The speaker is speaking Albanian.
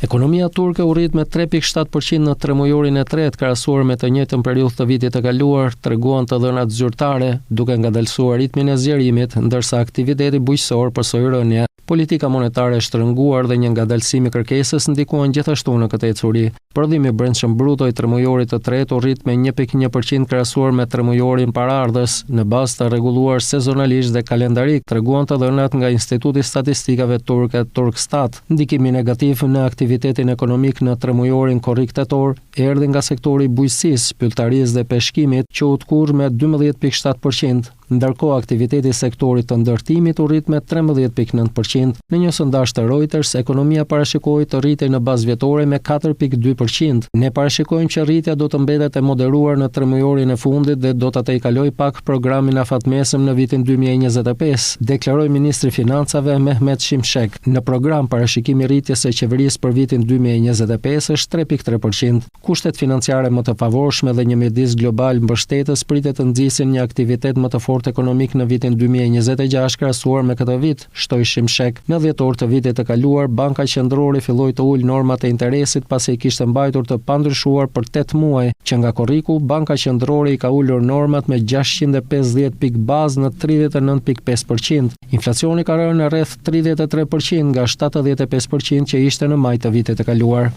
Ekonomia turke u rrit me 3.7% në tremujorin e tretë krahasuar me të njëjtën periudhë të vitit të kaluar, treguan të dhënat zyrtare, duke ngadalësuar ritmin e zgjerimit, ndërsa aktiviteti bujqësor pësoi rënie. Politika monetare e shtrënguar dhe një ngadalësim i kërkesës ndikuan gjithashtu në këtë ecuri. Prodhimi i brendshëm bruto i tremujorit të tretë u rrit me 1.1% krahasuar me tremujorin paraardhës, në bazë të rregulluar sezonalisht dhe kalendarik, treguan të dhënat nga Instituti i Statistikave Turke Turkstat. Ndikimi negativ në aktivitetin ekonomik në tremujorin korrik-tetor erdhi nga sektori i bujqësisë, pylltarisë dhe peshkimit, që u tkurr me 12.7%. Ndërkohë, aktiviteti i sektorit të ndërtimit u rrit me 13.9%. Në një sondazh të Reuters, ekonomia parashikohej të rritej në bazë vjetore me 4.2%. Ne parashikojmë që rritja do të mbetet e moderuar në tremujorin e fundit dhe do ta tejkalojë pak programin afatmesëm në vitin 2025, deklaroi ministri i Financave Mehmet Shimshek. Në program, parashikimi i rritjes së qeverisë për vitin 2025 është 3.3%. Kushtet financiare më të favorshme dhe një mjedis global mbështetës pritet të nxisin një aktivitet më të fortë ekonomik në vitin 2026 krahasuar me këtë vit, shtoi Shimshek. Në dhjetor të vitit të kaluar, Banka Qendrore filloi të ulë normat e interesit pasi i kishte mbajtur të pandryshuar për 8 muaj. Që nga korriku, Banka Qendrore i ka ulur normat me 650 pikë bazë në 39.5%. Inflacioni ka rënë në rreth 33% nga 75% që ishte në maj të vitit të kaluar.